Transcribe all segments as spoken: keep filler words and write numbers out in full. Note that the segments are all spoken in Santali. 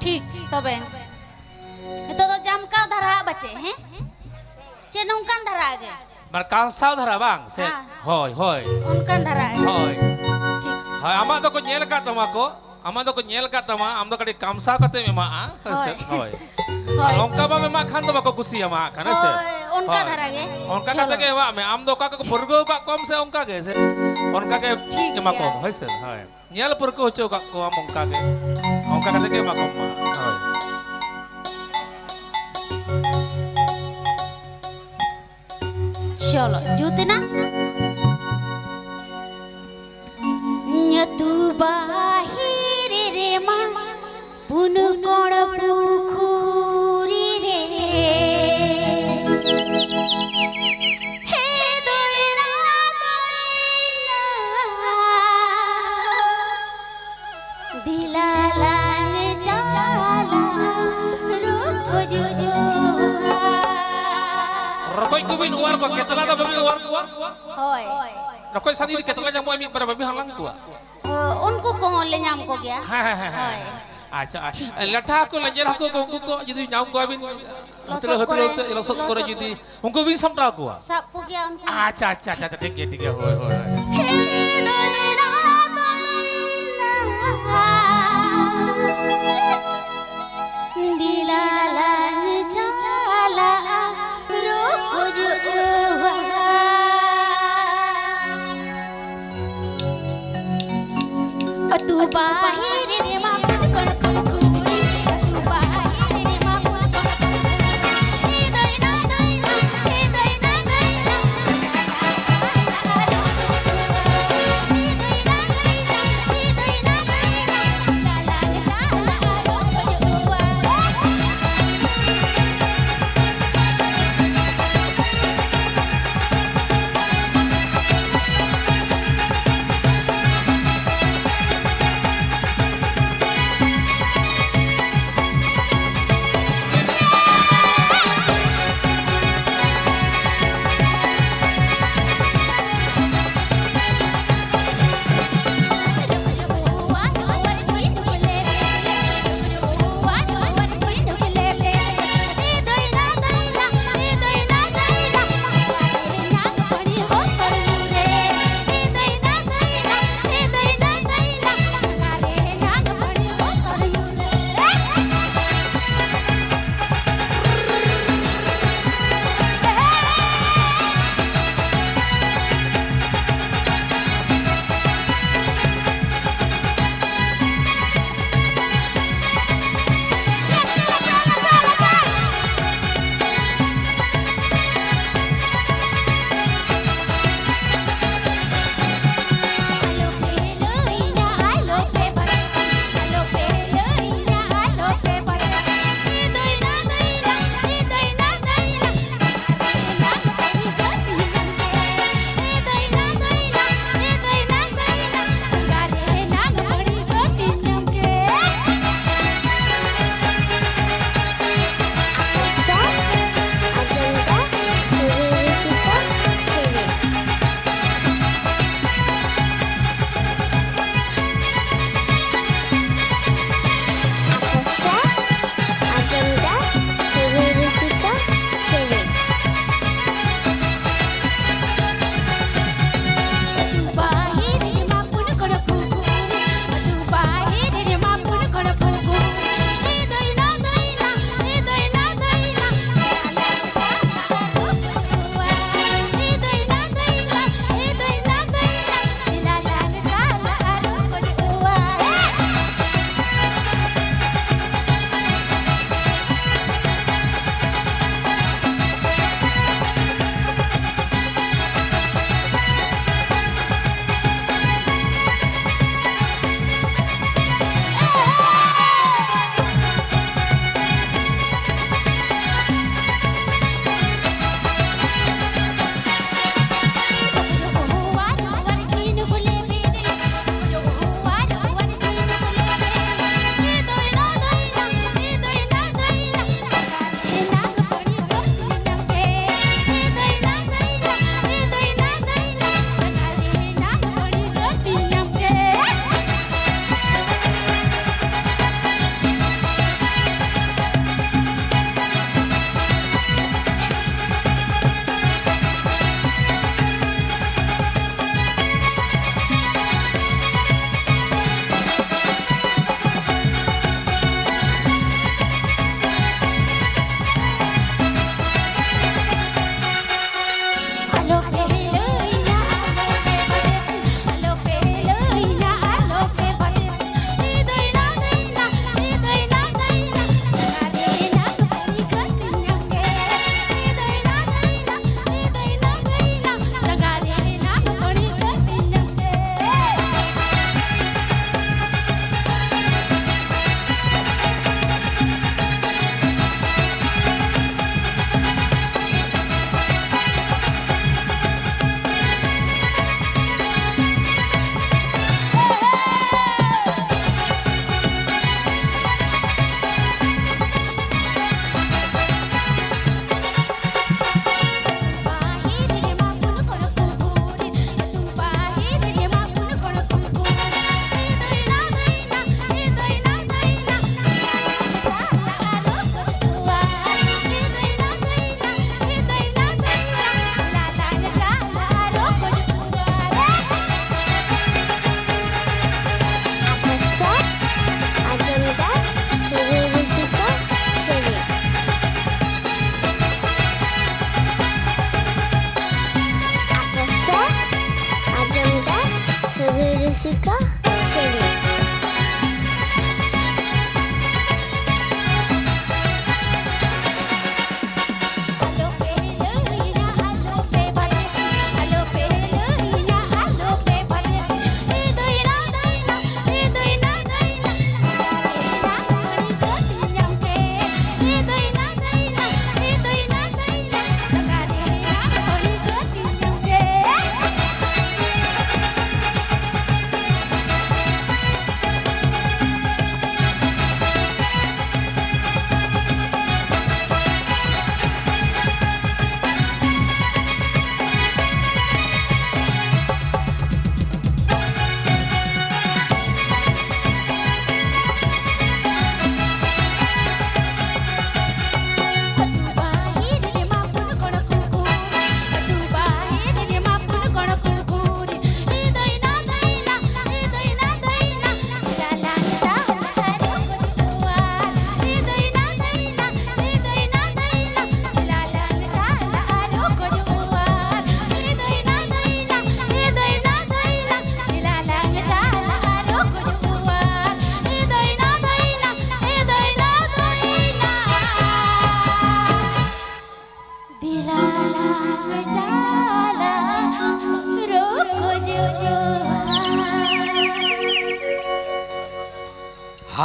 ᱴᱷᱤᱠ, ᱛᱚᱵᱮ ᱱᱤᱛᱚᱜ ᱫᱚ ᱡᱟᱢᱠᱟᱣ ᱫᱷᱟᱨᱟ ᱟᱜ ᱵᱟᱪᱮ, ᱦᱮᱸ? ᱪᱮ ᱱᱚᱝᱠᱟᱱ ᱫᱷᱟᱨᱟ ᱜᱮ? ᱢᱟᱱᱮ ᱠᱟᱸᱥᱟᱣ ᱫᱷᱟᱨᱟ ᱵᱟᱝ ᱥᱮ? ᱦᱮᱸ᱾ ᱦᱳᱭ, ᱦᱳᱭ᱾ ᱚᱱᱠᱟᱱ ᱫᱷᱟᱨᱟ ᱜᱮ᱾ ᱦᱳᱭ᱾ ᱴᱷᱤᱠ᱾ ᱦᱳᱭ, ᱟᱢᱟᱜ ᱫᱚᱠᱚ ᱧᱮᱞ ᱟᱠᱟᱫ ᱛᱟᱢᱟ ᱠᱚ, ᱟᱢᱟᱜ ᱫᱚᱠᱚ ᱧᱮᱞ ᱟᱠᱟᱫ ᱛᱟᱢᱟ, ᱟᱢ ᱫᱚ ᱠᱟᱹᱴᱤᱡ ᱠᱟᱢᱥᱟᱣ ᱠᱟᱛᱮᱢ ᱮᱢᱟᱜᱼᱟ, ᱦᱮᱸ ᱥᱮ? ᱦᱳᱭ᱾ ᱦᱳᱭ᱾ ᱦᱳᱭ᱾ ᱟᱨ ᱚᱱᱠᱟ ᱵᱟᱢ ᱮᱢᱟᱜ ᱠᱷᱟᱱ ᱫᱚ ᱵᱟᱠᱚ ᱠᱩᱥᱤᱭᱟᱢᱟ ᱦᱟᱸᱜ ᱠᱷᱟᱱ, ᱦᱮᱸ ᱥᱮ? ᱦᱳᱭ, ᱚᱱᱠᱟ ᱦᱳᱭ᱾ ᱫᱷᱟᱨᱟ ᱜᱮ᱾ ᱚᱱᱠᱟ ᱪᱚᱞᱚ᱾ ᱠᱟᱛᱮ ᱜᱮ ᱮᱢᱟᱜ ᱢᱮ᱾ ᱟᱢ ᱫᱚ ᱚᱠᱟ ᱠᱚᱠᱚ ᱯᱟᱹᱨᱜᱟᱹᱣ ᱟᱠᱟᱫ ᱠᱚᱣᱟᱢ ᱥᱮ ᱚᱱᱠᱟ ᱜᱮ, ᱥᱮ ᱚᱱᱠᱟ ᱜᱮ ᱴᱷᱤᱠ ᱮᱢᱟ ᱜᱮᱭᱟ᱾ ᱠᱚᱢ, ᱦᱳᱭ ᱥᱮ? ᱦᱳᱭ᱾ ᱧᱮᱞ ᱯᱟᱹᱨᱠᱟᱹᱣ ᱦᱚᱪᱚ ᱟᱠᱟᱫ ᱠᱚᱣᱟᱢ ᱚᱱᱠᱟ ᱜᱮ, ᱚᱱᱠᱟ ᱠᱟᱛᱮ ᱜᱮ ᱮᱢᱟ ᱠᱚᱢ ᱢᱟ᱾ ᱦᱳᱭ᱾ ᱪᱚᱞᱚ, ᱡᱩᱛ ᱮᱱᱟ᱾ ᱟᱹᱛᱩ ᱵᱟᱦᱤᱨ ᱨᱮᱢᱟ ᱯᱩᱱ ᱠᱚᱬ ᱯᱩᱠᱷᱩᱨᱤ ᱨᱮ᱾ ᱦᱮ ᱫᱚᱭᱱᱟ ᱫᱚᱭᱱᱟ, ᱫᱤᱞᱟᱞᱟᱝ ᱪᱟᱞᱟᱜ ᱨᱩᱠᱩ ᱡᱩᱡᱩ᱾ ᱨᱚᱠᱚᱡ ᱠᱚᱵᱤᱱ ᱚᱣᱟᱨ ᱠᱚᱣᱟ, ᱠᱮᱛᱞᱟ ᱫᱚ ᱵᱟᱹᱵᱤᱱ ᱚᱣᱟᱨ ᱠᱚᱣᱟ? ᱦᱳᱭ᱾ ᱨᱚᱠᱚᱡ ᱥᱟᱶ ᱡᱩᱫᱤ ᱠᱮᱛᱞᱟ ᱧᱟᱢᱚᱜᱼᱟ, ᱢᱤᱫ ᱵᱟᱨ ᱵᱟᱹᱵᱤᱱ ᱦᱟᱞᱟᱝ ᱠᱚᱣᱟ? ᱚ, ᱩᱱᱠᱩ ᱠᱚᱦᱚᱸ ᱞᱮ ᱧᱟᱢ ᱠᱚᱜᱮᱭᱟ᱾ ᱦᱮᱸ, ᱦᱮᱸ, ᱦᱮᱸ, ᱦᱮᱸ, ᱦᱳᱭ᱾ ᱦᱮᱸ᱾ ᱟᱪᱪᱷᱟ, ᱟᱪᱪᱷᱟ᱾ ᱴᱷᱤᱠ ᱜᱮᱭᱟ᱾ ᱞᱮᱴᱷᱟ ᱦᱟᱹᱠᱩ, ᱞᱮᱸᱡᱮᱨ ᱦᱟᱹᱠᱩ ᱠᱚ, ᱩᱱᱠᱩ ᱠᱚ ᱡᱩᱫᱤ ᱧᱟᱢ ᱠᱚᱣᱟ ᱵᱤᱱ, ᱞᱚᱥᱚᱫ ᱦᱟᱹᱛᱲᱟᱹᱣ ᱦᱟᱹᱛᱲᱟᱹᱣ ᱠᱚᱨᱮ, ᱛᱮ, ᱞᱚᱥᱚᱫ ᱠᱚᱨᱮ ᱞᱚᱥᱚᱫ ᱡᱩᱫᱤ, ᱩᱱᱠᱩ ᱵᱤᱱ ᱥᱟᱢᱴᱟᱣ ᱠᱚᱣᱟ? ᱥᱟᱵ ᱠᱚᱜᱮᱭᱟ ᱩᱱᱠᱩ᱾ ᱟᱪᱪᱷᱟ, ᱟᱪᱪᱷᱟ, ᱟᱪᱪᱷᱟ, ᱴᱷᱤᱠ ᱜᱮᱭᱟ, ᱴᱷᱤᱠ ᱜᱮᱭᱟ, ᱦᱳᱭ, ᱦᱳᱭ, ᱦᱳᱭ᱾ ᱦᱮ ᱫᱚᱭᱱᱟ ᱫᱚᱭᱱᱟ, ᱫᱤᱞᱟᱞᱟᱝ ᱪᱟᱞᱟᱜᱼᱟ ᱨᱩᱠᱩ ᱡᱩᱡᱩ᱾ ᱟᱹᱛᱩ ᱵᱟᱦᱤᱨ ᱨᱮᱢᱟ ᱯᱩᱠᱚᱲ ᱯᱩᱠᱩᱨᱤ, ᱟᱹᱛᱩ ᱵᱟᱦᱤᱨ ᱨᱮᱢᱟ ᱯᱩᱠᱚᱲ ᱯᱩᱠᱩᱨᱤ᱾ ᱫᱚᱭᱱᱟ ᱫᱚᱭᱱᱟ, ᱫᱚᱭᱱᱟ ᱫᱚᱭᱱᱟ᱾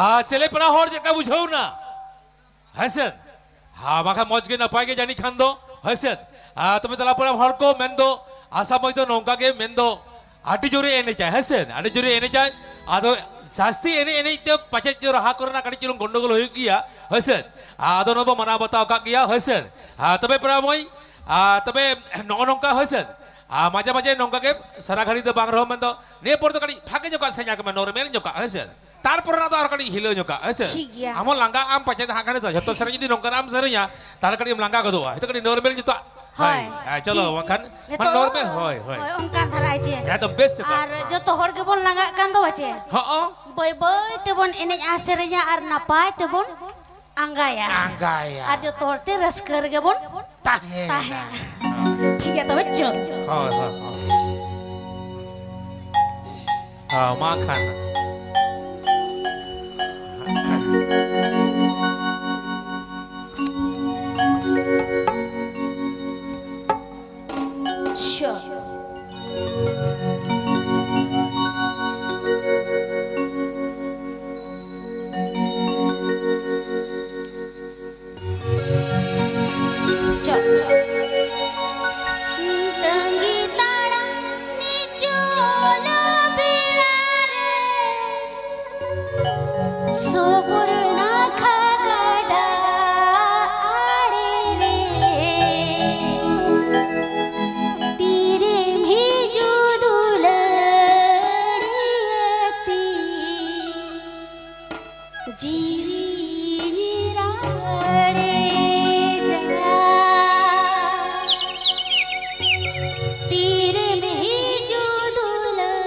ᱟᱨ ᱪᱮᱞᱮ ᱯᱮᱲᱟ ᱦᱚᱲ ᱪᱮᱫ ᱞᱮᱠᱟ ᱵᱩᱡᱷᱟᱹᱣ ᱱᱟ? ᱦᱮᱸ ᱥᱮ? ᱦᱮᱸ, ᱵᱟᱠᱷᱟᱱ ᱢᱚᱡᱽ ᱜᱮ ᱱᱟᱯᱟᱭ ᱜᱮ ᱡᱟᱹᱱᱤᱡ ᱠᱷᱟᱱ ᱫᱚ, ᱦᱮᱸ ᱥᱮ? ᱟᱨ ᱛᱚᱵᱮ ᱛᱟᱞᱟ ᱯᱟᱲᱟ ᱦᱚᱲ ᱠᱚ ᱢᱮᱱ ᱫᱚ, ᱟᱥᱟ ᱢᱚᱡᱽ ᱫᱚ ᱱᱚᱝᱠᱟ ᱜᱮ ᱢᱮᱱ ᱫᱚ, ᱟᱹᱰᱤ ᱡᱳᱨᱮ ᱮᱱᱮᱡᱟᱭ, ᱦᱮᱸ ᱥᱮ? ᱟᱹᱰᱤ ᱡᱳᱨᱮ ᱮᱱᱮᱡᱟᱭ᱾ ᱟᱫᱚ ᱡᱟᱹᱥᱛᱤ ᱮᱱᱮᱡ ᱮᱱᱮᱡ ᱛᱮ ᱯᱟᱪᱮᱫ ᱪᱚ ᱨᱟᱦᱟ ᱠᱚᱨᱮᱱᱟᱜ ᱠᱟᱹᱴᱤᱡ ᱪᱩᱞᱩᱝ ᱜᱚᱱᱰᱚᱜᱳᱞ ᱦᱩᱭᱩᱜ ᱜᱮᱭᱟ, ᱦᱮᱸ ᱥᱮ? ᱟᱫᱚ ᱱᱚᱣᱟ ᱵᱚ ᱢᱟᱱᱟᱣ ᱵᱟᱛᱟᱣ ᱠᱟᱜ ᱜᱮᱭᱟ, ᱦᱮᱸ ᱥᱮ? ᱟᱨ ᱛᱚᱵᱮ ᱯᱮᱲᱟ ᱢᱟᱹᱭ, ᱟᱨ ᱛᱚᱵᱮ ᱱᱚᱜᱼᱚ ᱱᱚᱝᱠᱟ, ᱦᱮᱸ ᱥᱮ? ᱟᱨ ᱢᱟᱡᱷᱮ ᱢᱟᱡᱷᱮ ᱱᱚᱝᱠᱟ ᱜᱮ ᱥᱟᱨᱟ ᱜᱷᱟᱹᱲᱤ ᱫᱚ ᱵᱟᱝ ᱨᱮᱦᱚᱸ ᱢᱮᱱ ᱫᱚ, ᱱᱤᱭᱟᱹ ᱯᱚᱨ ᱫᱚ ᱠᱟᱹᱴᱤᱡ ᱵᱷᱟᱜᱮ ᱧᱚᱜᱟᱜ ᱥᱮᱨᱮᱧ ᱟᱜ ᱢᱮ, ᱱᱚᱨᱢᱮᱞ ᱧᱚᱜᱟᱜ, ᱦᱮᱸ ᱥᱮ? ᱛᱟᱨᱯᱚᱨ ᱚᱱᱟ ᱫᱚ ᱟᱨ ᱠᱟᱹᱴᱤᱡ ᱦᱤᱞᱟᱹᱣ ᱧᱚᱜᱟᱜ, ᱦᱮᱸ ᱥᱮ? ᱴᱷᱤᱠ ᱜᱮᱭᱟ᱾ ᱟᱢ ᱦᱚᱸ ᱞᱟᱸᱜᱟᱜ ᱟᱢ ᱯᱟᱪᱮᱫ ᱦᱟᱸᱜ ᱠᱷᱟᱱ ᱫᱚ, ᱡᱷᱚᱛᱚ ᱥᱮᱨᱮᱧ ᱡᱩᱫᱤ ᱱᱚᱝᱠᱟᱱᱟᱜ ᱮᱢ ᱥᱮᱨᱮᱧᱟ, ᱛᱟᱦᱞᱮ ᱠᱟᱹᱴᱤᱡ ᱮᱢ ᱞᱟᱸᱜᱟ ᱜᱚᱫᱚᱜᱼᱟ᱾ ᱱᱤᱛᱚᱜ ᱠᱟᱹᱴᱤᱡ ᱱᱚᱨᱢᱮᱞ ᱧᱚᱜᱟᱜ᱾ ᱦᱳᱭ, ᱦᱳᱭ, ᱦᱮᱸ, ᱪᱚᱞᱚ, ᱴᱷᱤᱠ᱾ ᱵᱟᱠᱷᱟᱱ, ᱢᱟᱱᱮ, ᱱᱤᱛᱚᱜ, ᱱᱚᱨᱢᱮᱞ, ᱦᱳᱭ, ᱦᱳᱭ᱾ ᱦᱳᱭ, ᱚᱱᱠᱟ ᱫᱷᱟᱨᱟ ᱪᱮ᱾ ᱮᱠᱫᱚᱢ ᱵᱮᱥ ᱪᱮᱛᱟ᱾ ᱟᱨ ᱡᱚᱛᱚ ᱦᱚᱲ ᱜᱮᱵᱚᱱ ᱞᱟᱸᱜᱟᱜ ᱠᱟᱱ ᱫᱚ ᱵᱟᱪᱮ? ᱦᱚᱸᱜᱼᱚ᱾ ᱵᱟᱹᱭ ᱵᱟᱹᱭ ᱛᱮᱵᱚᱱ ᱮᱱᱮᱡᱼᱟ, ᱥᱮᱨᱮᱧᱟ ᱟᱨ ᱱᱟᱯᱟᱭ ᱛᱮᱵᱚᱱ ᱟᱸᱜᱟᱭᱟ᱾ ᱟᱸᱜᱟᱭᱟ᱾ ᱟᱨ ᱡᱚᱛᱚ ᱦᱚᱲ ᱛᱮ ᱨᱟᱹᱥᱠᱟᱹ ᱨᱮᱜᱮ ᱵᱚᱱ ᱛᱟᱦᱮᱱᱟ᱾ ᱛᱟᱦᱮᱱᱟ᱾ ᱴᱷᱤᱠ ᱜᱮᱭᱟ, ᱛᱚᱵᱮ ᱪᱚ᱾ ᱦᱳᱭ, ᱦᱳᱭ, ᱦᱳᱭ᱾ ᱦᱚᱸ, ᱢᱟ ᱠᱷᱟᱱ᱾ ᱪᱚ᱾ ᱪᱚ, ᱪᱚ᱾ ᱛᱟᱺᱜᱤ ᱛᱟᱲᱟᱢ ᱱᱤᱪᱚᱞ ᱵᱮᱲᱟ ᱨᱮ, ᱥᱚᱵᱚᱨᱱᱟᱠᱷᱟ ᱜᱟᱰᱟ ᱟᱲᱮ ᱨᱮ, ᱛᱤᱨᱮᱢ ᱦᱤᱡᱩᱜ ᱫᱩᱞᱟᱹᱲᱤᱭᱟᱹ ᱛᱤᱥ? ᱡᱤᱣᱤᱧ ᱨᱟᱲᱮᱡᱟ᱾ ᱛᱤᱨᱮᱢ ᱦᱤᱡᱩᱜ ᱫᱩᱞᱟᱹᱲᱤᱭᱟᱹ?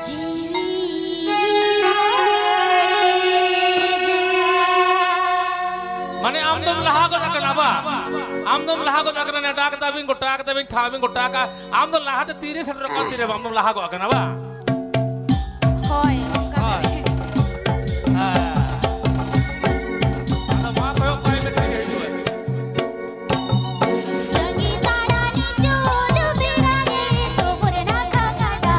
ᱡᱤᱣᱤᱧ ᱨᱟᱲᱮᱡᱟ᱾ ᱢᱟᱱᱮ, ᱟᱢ ᱫᱚᱢ ᱞᱟᱦᱟ ᱜᱚᱫ ᱟᱠᱟᱱᱟ ᱵᱟ? ᱟᱢ ᱫᱚᱢ ᱞᱟᱦᱟ ᱜᱚᱫ ᱟᱠᱟᱱᱟ, ᱱᱮᱰᱟ ᱠᱟᱛᱟ ᱵᱤᱱ ᱜᱚᱴᱟ ᱠᱟᱛᱟ ᱵᱤᱱ, ᱴᱷᱟᱶ ᱵᱤᱱ ᱜᱚᱴᱟ ᱟᱠᱟᱫ᱾ ᱟᱢ ᱫᱚ ᱞᱟᱦᱟᱛᱮ ᱛᱤᱨᱮ ᱥᱮᱴᱮᱨᱚᱜ ᱠᱟᱱ, ᱛᱤᱨᱮ ᱵᱟᱝ, ᱟᱢ ᱫᱚᱢ ᱞᱟᱦᱟ ᱜᱚᱫ ᱟᱠᱟᱱᱟ ᱵᱟᱝ? ᱦᱳᱭ, ᱚᱱᱠᱟ ᱦᱳᱭ᱾ ᱜᱮ᱾ ᱦᱮᱸ᱾ ᱟᱫᱚ ᱢᱟ ᱠᱚᱭᱚᱜ ᱠᱟᱭ ᱢᱮ, ᱛᱤᱨᱮ ᱦᱤᱡᱩᱜ ᱟᱭ᱾ ᱛᱟᱺᱜᱤ ᱛᱟᱲᱟᱱᱤ ᱪᱩᱞ ᱵᱮᱲᱟ ᱨᱮ, ᱥᱚᱵᱚᱨ ᱱᱟᱠᱷᱟ ᱜᱟᱰᱟ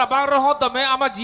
ᱵᱟᱝ ᱨᱮᱦᱚᱸ ᱫᱚᱢᱮ ᱟᱢᱟᱜ ᱡᱤᱣᱤ